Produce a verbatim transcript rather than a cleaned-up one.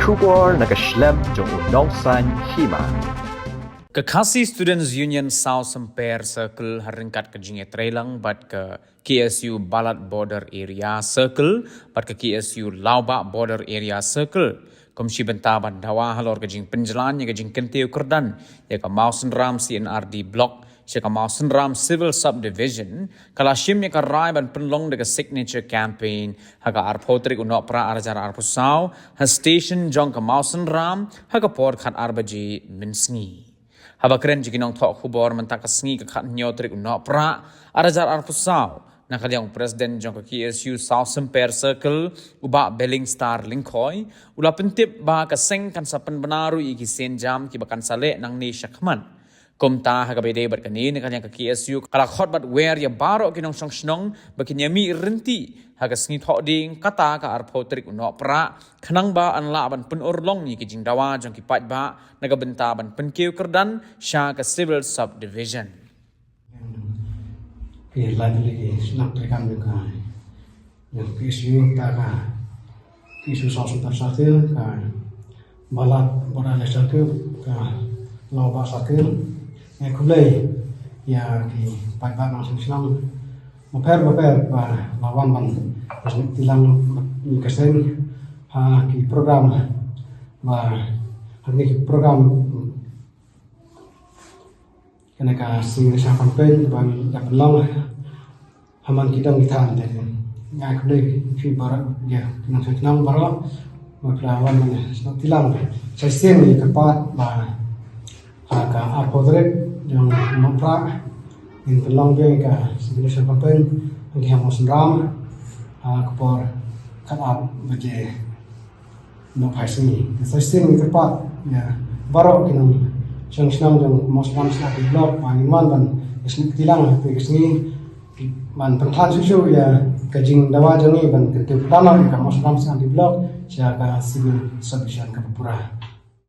Khubor na ka shlem jong u Nongsaiñ Hima. Ka Khasi Students Union South Symper Circle ha ryngkat ka jingïatreilang bad ka K S U Balat Border Area Circle bad ka K S U Lawbah Border Area Circle kum shi bynta ban dawa halor ka jingpynjlan ïa ka jingkyntiew kyrdan ïa ka Mawsynram C and R D Block sha ka Mawsynram Civil Subdivision, ka la shim ïa ka rai ban pynlong da ka signature campaign ha ka arphew tarik u Nohprah arhajar arphew saw ha station jong ka Mawsynram ha ka por khatar baje mynsngi. Haba kren jong ki nongthoh khubor mynta ka sngi ka khathynñiew tarik u Nohprah arhajar arphew saw, na ka liang u President jong ka K S U South Symper Circle, u Bah Bellingstar Lyngkhoi, u la pyntip ba ka seng kan sa pynbna ruh ïa ki sienjam kiba kan sa leh nangne shakhmat. Kumta ha kaba ïadei bad kane, na ka liang ka K S U ka la khot bad wer ïa baroh ki nongshong shnong ba kin ïa mih ryntih ha ka sngi Thohdieng kata ka arphew tarik u Nohprah, khnang ba yn lah ban pynurlong ïa ki jingdawa jong ki paidbah na ka bynta ban pynkiew kyrdan sha ka Civil Subdivision. Ki lai tylli ki shnong treikam jong ka, jong ka K S U, ta ka K S U South Symper Circle, ka Balat Border Circle, ka Lawbah Circle. Ngi khublei ïa ki paidbah nongshong shnong bapher bapher ba la wan ban sngewthilang ïa ka seng ha ki program ba, ha ki program kane ka Sing Nation Campaign ba ngi ïa pynlong ha man ki dong ki thaiñ. Te ngi khublei phi baroh, ïa ki nongshong shnong baroh ba phi la wan ban sngewthilang sa shisien ïa ka part ba ha ka arphew tarik jong u Nohprah ngin pynlong biang ïa ka Sing Nation Campaign ha ki ha Mawsynram ha ka por khatar baje nohphai sngi. Sa shisien ngi kyrpad ïa baroh ki nongshong shnong jong Mawsynram C and R D Block ba ngin wan ban sngewthilang ha kane ka sngi ban pynkhlaiñ shuh shuh ïa ka jingdawa jong ngi ban kyntiew kyrdan ïa ka Mawsynram C and R D Block sha ka Civil Subdivision kaba pura.